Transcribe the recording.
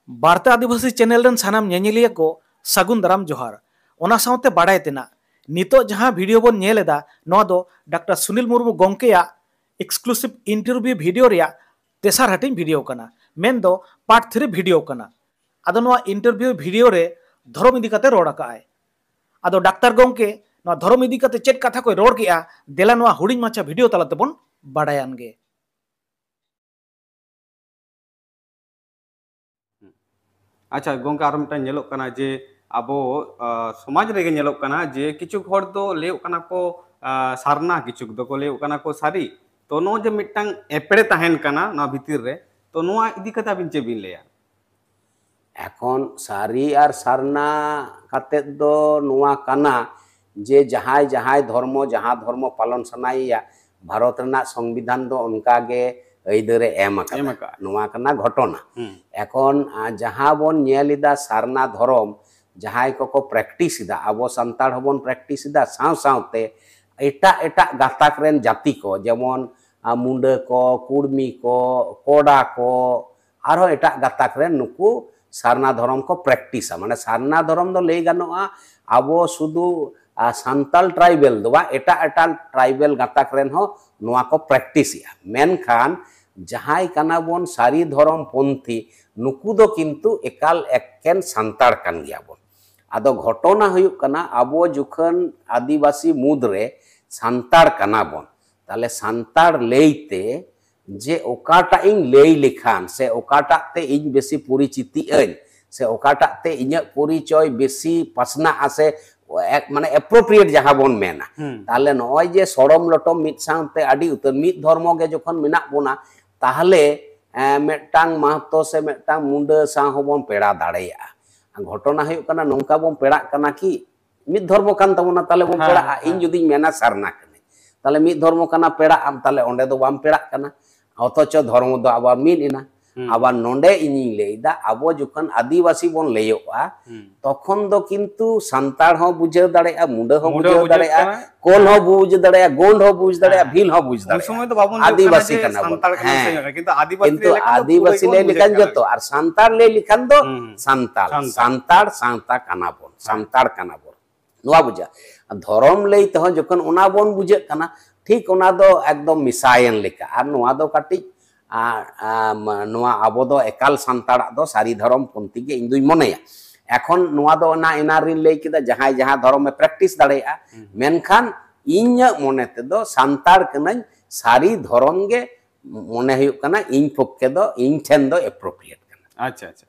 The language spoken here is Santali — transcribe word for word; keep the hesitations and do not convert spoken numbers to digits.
ᱵᱟᱨᱛᱟ ᱟᱹᱫᱤᱵᱟᱹᱥᱤ ᱪᱮᱱᱮᱞ ᱨᱮᱱ ᱥᱟᱱᱟᱢ ᱧᱮᱧᱮᱞᱤᱭᱟᱹ ᱠᱚ ᱥᱟᱹᱜᱩᱱ ᱫᱟᱨᱟᱢ ᱡᱚᱦᱟᱨ᱾ ᱚᱱᱟ ᱥᱟᱶᱛᱮ ᱵᱟᱲᱟᱭ ᱛᱮᱱᱟᱜ, ᱱᱤᱛᱚᱜ ᱡᱟᱦᱟᱸ ᱵᱷᱤᱰᱤᱭᱳ ᱵᱚᱱ ᱧᱮᱞ ᱮᱫᱟ, ᱱᱚᱣᱟ ᱫᱚ ᱰᱟᱠᱛᱟᱨ ᱥᱩᱱᱤᱞ ᱢᱩᱨᱢᱩ ᱜᱚᱢᱠᱮᱭᱟᱜ ᱮᱠᱥᱠᱞᱩᱥᱤᱵᱷ ᱤᱱᱴᱟᱨᱵᱷᱤᱭᱩ ᱵᱷᱤᱰᱤᱭᱳ ᱨᱮᱭᱟᱜ ᱛᱮᱥᱟᱨ ᱦᱟᱹᱴᱤᱧ ᱵᱷᱤᱰᱤᱭᱳ ᱠᱟᱱᱟ, ᱢᱮᱱᱫᱚ ᱯᱟᱨᱴ ᱛᱷᱨᱤ ᱵᱷᱤᱰᱤᱭᱳ ᱠᱟᱱᱟ᱾ ᱟᱫᱚ ᱱᱚᱣᱟ ᱤᱱᱴᱟᱨᱵᱷᱤᱭᱩ ᱵᱷᱤᱰᱤᱭᱳ ᱨᱮ ᱫᱷᱚᱨᱚᱢ ᱤᱫᱤ ᱠᱟᱛᱮ ᱨᱚᱲ ᱟᱠᱟᱫ ᱟᱭ᱾ ᱟᱫᱚ ᱰᱟᱠᱛᱟᱨ ᱜᱚᱢᱠᱮ ᱱᱚᱣᱟ ᱫᱷᱚᱨᱚᱢ ᱤᱫᱤ ᱠᱟᱛᱮ ᱪᱮᱫ ᱠᱟᱛᱷᱟ ᱠᱚᱭ ᱨᱚᱲ ᱠᱮᱫᱼᱟ, ᱫᱮᱞᱟ ᱱᱚᱣᱟ ᱦᱩᱰᱤᱧ ᱢᱟᱪᱷᱟ ᱵᱷᱤᱰᱤᱭᱳ ᱛᱟᱞᱟ ᱛᱮᱵᱚᱱ ᱵᱟᱲᱟᱭᱟᱱ ᱜᱮ᱾ ᱟᱪᱪᱷᱟ ᱜᱚᱝᱠᱮ, ᱟᱨ ᱢᱤᱫᱴᱟᱝ ᱧᱮᱞᱚᱜ ᱠᱟᱱᱟ ᱡᱮ ᱟᱵᱚ, ᱟ, ᱥᱚᱢᱟᱡᱽ ᱨᱮᱜᱮ ᱧᱮᱞᱚᱜ ᱠᱟᱱᱟ ᱡᱮ ᱠᱤᱪᱷᱩ ᱦᱚᱲ ᱫᱚ ᱞᱟᱹᱭᱚᱜ ᱠᱟᱱᱟ ᱠᱚ, ᱟ, ᱥᱟᱨᱱᱟ, ᱠᱤᱪᱷᱩ ᱫᱚᱠᱚ ᱞᱟᱹᱭᱚᱜ ᱠᱟᱱᱟ ᱠᱚ ᱥᱟᱹᱨᱤ᱾ ᱛᱚ ᱱᱚᱜᱼᱚᱭ ᱡᱮ ᱢᱤᱫᱴᱟᱝ ᱮᱯᱲᱮ ᱛᱟᱦᱮᱱ ᱠᱟᱱᱟ ᱱᱚᱣᱟ ᱵᱷᱤᱛᱤᱨ ᱨᱮ, ᱛᱚ ᱱᱚᱣᱟ ᱤᱫᱤ ᱠᱟᱛᱮ ᱟᱵᱤᱱ ᱪᱮᱫ ᱵᱤᱱ ᱞᱟᱹᱭᱟ? ᱮᱠᱷᱚᱱ ᱥᱟᱹᱨᱤ ᱟᱨ ᱥᱟᱨᱱᱟ ᱠᱟᱛᱮᱫ ᱫᱚ ᱱᱚᱣᱟ ᱠᱟᱱᱟ ᱡᱮ ᱡᱟᱦᱟᱸᱭ ᱡᱟᱦᱟᱸᱭ ᱫᱷᱚᱨᱢᱚ, ᱡᱟᱦᱟᱸ ᱫᱷᱚᱨᱢᱚ ᱯᱟᱞᱚᱱ ᱥᱟᱱᱟᱭᱮᱭᱟ, ᱵᱷᱟᱨᱚᱛ ᱨᱮᱱᱟᱜ ᱥᱚᱝᱵᱤᱫᱷᱟᱱ ᱫᱚ ᱚᱱᱠᱟ ᱜᱮ ᱟᱹᱭᱫᱟᱹᱨᱮ ᱮᱢ ᱟᱠᱟᱫᱟ᱾ ᱮᱢ ᱟᱠᱟᱫᱟ᱾ ᱱᱚᱣᱟ ᱠᱟᱱᱟ ᱜᱷᱚᱴᱚᱱᱟ᱾ ᱦᱩᱸ᱾ ᱮᱠᱷᱚᱱ ᱟ, ᱡᱟᱦᱟᱸ ᱵᱚᱱ ᱧᱮᱞ ᱮᱫᱟ ᱥᱟᱨᱱᱟ ᱫᱷᱚᱨᱚᱢ ᱡᱟᱦᱟᱸᱭ ᱠᱚᱠᱚ ᱯᱨᱮᱠᱴᱤᱥ ᱮᱫᱟ, ᱟᱵᱚ ᱥᱟᱱᱛᱟᱲ ᱦᱚᱸᱵᱚᱱ ᱯᱨᱮᱠᱴᱤᱥ ᱮᱫᱟ, ᱥᱟᱶ ᱥᱟᱶᱛᱮ ᱮᱴᱟᱜ ᱮᱴᱟᱜ ᱜᱟᱛᱟᱠ ᱨᱮᱱ ᱡᱟᱹᱛᱤ ᱠᱚ, ᱡᱮᱢᱚᱱ ᱟ, ᱢᱩᱸᱰᱟᱹ ᱠᱚ, ᱠᱩᱲᱢᱤ ᱠᱚ, ᱠᱚᱰᱟ ᱠᱚ, ᱟᱨᱦᱚᱸ ᱮᱴᱟᱜ ᱜᱟᱛᱟᱠ ᱨᱮᱱ ᱱᱩᱠᱩ ᱥᱟᱨᱱᱟ ᱫᱷᱚᱨᱚᱢ ᱠᱚ ᱯᱨᱮᱠᱴᱤᱥᱟ᱾ ᱢᱟᱱᱮ ᱥᱟᱨᱱᱟ ᱫᱷᱚᱨᱚᱢ ᱫᱚ ᱞᱟᱹᱭ ᱜᱟᱱᱚᱜᱼᱟ ᱟᱵᱚ ᱥᱩᱫᱷᱩ, ᱟ, ᱥᱟᱱᱛᱟᱞ ᱴᱨᱟᱭᱵᱮᱞ ᱫᱚ ᱵᱟᱝ, ᱮᱴᱟᱜ ᱮᱴᱟᱜ ᱴᱨᱟᱭᱵᱮᱞ ᱜᱟᱛᱟᱠ ᱨᱮᱱ ᱦᱚᱸ ᱱᱚᱣᱟ ᱠᱚ ᱯᱨᱮᱠᱴᱤᱥᱮᱜᱼᱟ᱾ ᱢᱮᱱᱠᱷᱟᱱ ᱡᱟᱦᱟᱸᱭ ᱠᱟᱱᱟ ᱵᱚᱱ ᱥᱟᱹᱨᱤ ᱫᱷᱚᱨᱚᱢ ᱯᱚᱱᱛᱷᱤ, ᱱᱩᱠᱩ ᱫᱚ ᱠᱤᱱᱛᱩ ᱮᱠᱟᱞ ᱮᱠᱮᱱ ᱥᱟᱱᱛᱟᱲ ᱠᱟᱱ ᱜᱮᱭᱟ ᱵᱚᱱ᱾ ᱟᱫᱚ ᱜᱷᱚᱴᱚᱱᱟ ᱦᱩᱭᱩᱜ ᱠᱟᱱᱟ, ᱟᱵᱚ ᱡᱚᱠᱷᱚᱱ ᱟᱹᱫᱤᱵᱟᱹᱥᱤ ᱢᱩᱫᱽ ᱨᱮ ᱥᱟᱱᱛᱟᱲ ᱠᱟᱱᱟ ᱵᱚᱱ, ᱛᱟᱦᱞᱮ ᱥᱟᱱᱛᱟᱲ ᱞᱟᱹᱭᱛᱮ ᱡᱮ ᱚᱠᱟᱴᱟᱜ ᱤᱧ ᱞᱟᱹᱭ ᱞᱮᱠᱷᱟᱱ ᱥᱮ ᱚᱠᱟᱴᱟᱜ ᱛᱮ ᱤᱧ ᱵᱮᱥᱤ ᱯᱚᱨᱤᱪᱤᱛᱤᱜ ᱟᱹᱧ ᱥᱮ ᱚᱠᱟᱴᱟᱜ ᱛᱮ ᱤᱧᱟᱹᱜ ᱯᱚᱨᱤᱪᱚᱭ ᱵᱮᱥᱤ ᱯᱟᱥᱱᱟᱜᱼᱟ ᱥᱮ ᱮᱠ-, ᱢᱟᱱᱮ appropriate ᱡᱟᱦᱟᱸ ᱵᱚᱱ ᱢᱮᱱᱟ, ᱦᱩᱸ᱾ ᱛᱟᱦᱞᱮ ᱱᱚᱜᱼᱚᱭ ᱡᱮ ᱥᱚᱲᱚᱢ ᱞᱚᱴᱚᱢ ᱢᱤᱫ ᱥᱟᱶᱛᱮ ᱟᱹᱰᱤ ᱩᱛᱟᱹᱨ ᱢᱤᱫ ᱫᱷᱚᱨᱢᱚ ᱜᱮ ᱡᱚᱠᱷᱚᱱ ᱢᱮᱱᱟᱜ ᱵᱚᱱᱟ, ᱛᱟᱦᱞᱮ, ᱮ, ᱢᱤᱫᱴᱟᱝ ᱢᱟᱦᱛᱚ ᱥᱮ ᱢᱤᱫᱴᱟᱝ ᱢᱩᱸᱰᱟᱹ ᱥᱟᱶ ᱦᱚᱸᱵᱚᱱ ᱯᱮᱲᱟ ᱫᱟᱲᱮᱭᱟᱜᱼᱟ᱾ ᱜᱷᱚᱴᱚᱱᱟ ᱦᱩᱭᱩᱜ ᱠᱟᱱᱟ, ᱱᱚᱝᱠᱟ ᱵᱚᱱ ᱯᱮᱲᱟᱜ ᱠᱟᱱᱟ ᱠᱤ? ᱢᱤᱫ ᱫᱷᱚᱨᱢᱚ ᱠᱟᱱ ᱛᱟᱵᱚᱱᱟ, ᱛᱟᱦᱞᱮ ᱵᱚᱱ ᱦᱮᱸ, ᱯᱮᱲᱟᱜᱼᱟ᱾ ᱦᱮᱸ᱾ ᱤᱧ ᱡᱩᱫᱤᱧ ᱢᱮᱱᱟ ᱥᱟᱨᱱᱟ ᱠᱟᱹᱱᱟᱹᱧ, ᱛᱟᱦᱞᱮ ᱢᱤᱫ ᱫᱷᱚᱨᱢᱚ ᱠᱟᱱᱟ, ᱯᱮᱲᱟᱜ ᱟᱢ, ᱛᱟᱦᱞᱮ ᱚᱸᱰᱮ ᱫᱚ ᱵᱟᱢ ᱯᱮᱲᱟᱜ ᱠᱟᱱᱟ᱾ ᱚᱛᱷᱚᱪᱚ ᱫᱷᱚᱨᱢᱚ ᱫᱚ ᱟᱵᱟᱨ ᱢᱤᱫ ᱮᱱᱟ᱾ ᱦᱩᱸ᱾ ᱟᱵᱟᱨ ᱱᱚᱰᱮ ᱤᱧᱤᱧ ᱞᱟᱹᱭ ᱮᱫᱟ, ᱟᱵᱚ ᱡᱚᱠᱷᱚᱱ ᱟᱹᱫᱤᱵᱟᱹᱥᱤ ᱵᱚᱱ ᱞᱟᱹᱭᱚᱜᱼᱟ, ᱦᱩᱸ᱾ ᱛᱚᱠᱷᱚᱱ ᱫᱚ ᱠᱤᱱᱛᱩ ᱥᱟᱱᱛᱟᱲ ᱦᱚᱸ ᱵᱩᱡᱷᱟᱹᱣ ᱫᱟᱲᱮᱭᱟᱜᱼᱟ, ᱢᱩᱰᱟᱹ ᱦᱚᱸ ᱢᱩᱰᱟᱹ ᱵᱩᱡᱷᱟᱹᱣ ᱵᱩᱡᱷᱟᱹᱜ ᱫᱟᱲᱮᱭᱟᱜᱼᱟ, ᱠᱟᱱᱟ᱾ ᱠᱳᱞ ᱦᱚᱸ ᱵᱩᱡᱽ ᱫᱟᱲᱮᱭᱟᱜᱼᱟ, ᱜᱳᱸᱰ ᱦᱚᱸ ᱵᱩᱡᱽ ᱫᱟᱲᱮᱭᱟᱜᱼᱟ, ᱦᱮᱸ᱾ ᱵᱷᱤᱞ ᱦᱚᱸ ᱵᱩᱡᱽ ᱩᱱ ᱫᱟᱲᱮᱭᱟᱜᱼᱟ᱾ ᱥᱚᱢᱚᱭ ᱫᱚ ᱵᱟᱵᱚᱱ ᱵᱩᱡᱷᱟᱹᱜ ᱠᱟᱱᱟ ᱟᱹᱫᱤᱵᱟᱹᱥᱤ ᱡᱮ ᱠᱟᱱᱟ ᱵᱚᱱ᱾ ᱥᱟᱱᱛᱟᱲ ᱠᱟᱱᱟ ᱥᱮ ᱦᱮᱸ᱾ ᱠᱤᱱᱛᱩ ᱟᱹᱫᱤᱵᱟᱹᱥᱤ ᱠᱤᱱᱛᱩ ᱞᱟᱹᱭ ᱞᱮᱠᱷᱟᱱ ᱫᱚ ᱟᱹᱫᱤᱵᱟᱹᱥᱤ ᱯᱩᱨᱟᱹ ᱞᱟᱹᱭ ᱜᱮᱵᱚᱱ ᱞᱮᱠᱷᱟᱱ ᱵᱩᱡᱷᱟᱹᱜ ᱡᱚᱛᱚ, ᱠᱟᱱᱟ᱾ ᱟᱨ ᱥᱟᱱᱛᱟᱲ ᱞᱟᱹᱭ ᱞᱮᱠᱷᱟᱱ ᱫᱚ ᱦᱩᱸ, ᱦᱩᱸ᱾ ᱥᱟᱱᱛᱟᱲ, ᱥᱟᱱᱛᱟᱲ᱾ ᱥᱟᱱᱛᱟᱲ ᱥᱟᱶᱛᱟ ᱠᱟᱱᱟ ᱵᱚᱱ, ᱦᱮᱸ᱾ ᱥᱟᱱᱛᱟᱲ ᱠᱟᱱᱟ ᱵᱚᱱ᱾ ᱱᱚᱣᱟ ᱵᱩᱡᱷᱟᱹᱜᱼᱟ᱾ ᱫᱷᱚᱨᱚᱢ ᱞᱟᱹᱭ ᱛᱮᱦᱚᱸ ᱡᱚᱠᱷᱚᱱ ᱚᱱᱟ ᱵᱚᱱ ᱵᱩᱡᱷᱟᱹᱜ ᱠᱟᱱᱟ, ᱴᱷᱤᱠ ᱚᱱᱟ ᱫᱚ ᱮᱠᱫᱚᱢ ᱢᱮᱥᱟᱭᱮᱱ ᱞᱮᱠᱟ᱾ ᱟᱨ ᱱᱚᱣᱟ ᱫᱚ ᱠᱟᱹᱴᱤᱡ, ᱟ, ᱟ, ᱢ-, ᱱᱚᱣᱟ ᱟᱵᱚ ᱫᱚ ᱮᱠᱟᱞ ᱥᱟᱱᱛᱟᱲᱟᱜ ᱫᱚ ᱥᱟᱹᱨᱤ ᱫᱷᱚᱨᱚᱢ ᱯᱚᱱᱛᱷᱤ ᱜᱮ ᱤᱧ ᱫᱩᱧ ᱢᱚᱱᱮᱭᱟ᱾ ᱮᱠᱷᱚᱱ ᱱᱚᱣᱟ ᱫᱚ ᱚᱱᱟ ᱮᱱᱟᱱ ᱨᱤᱧ ᱞᱟᱹᱭ ᱠᱮᱫᱟ, ᱡᱟᱦᱟᱸᱭ ᱡᱟᱦᱟᱸ ᱫᱷᱚᱨᱚᱢᱮ practice ᱫᱟᱲᱮᱭᱟᱜᱼᱟ, ᱦᱩᱸ᱾ ᱢᱮᱱᱠᱷᱟᱱ ᱤᱧᱟᱹᱜ ᱢᱚᱱᱮ ᱛᱮᱫᱚ ᱥᱟᱱᱛᱟᱲ ᱠᱟᱹᱱᱟᱹᱧ, ᱥᱟᱹᱨᱤ ᱫᱷᱚᱨᱚᱢ ᱜᱮ ᱢᱚᱱᱮ ᱦᱩᱭᱩᱜ ᱠᱟᱱᱟ ᱤᱧ ᱯᱚᱠᱠᱷᱮ ᱫᱚ, ᱤᱧ ᱴᱷᱮᱱ ᱫᱚ appropriate ᱠᱟᱱᱟ᱾ ᱟᱪᱪᱷᱟ, ᱟᱪᱪᱷᱟ᱾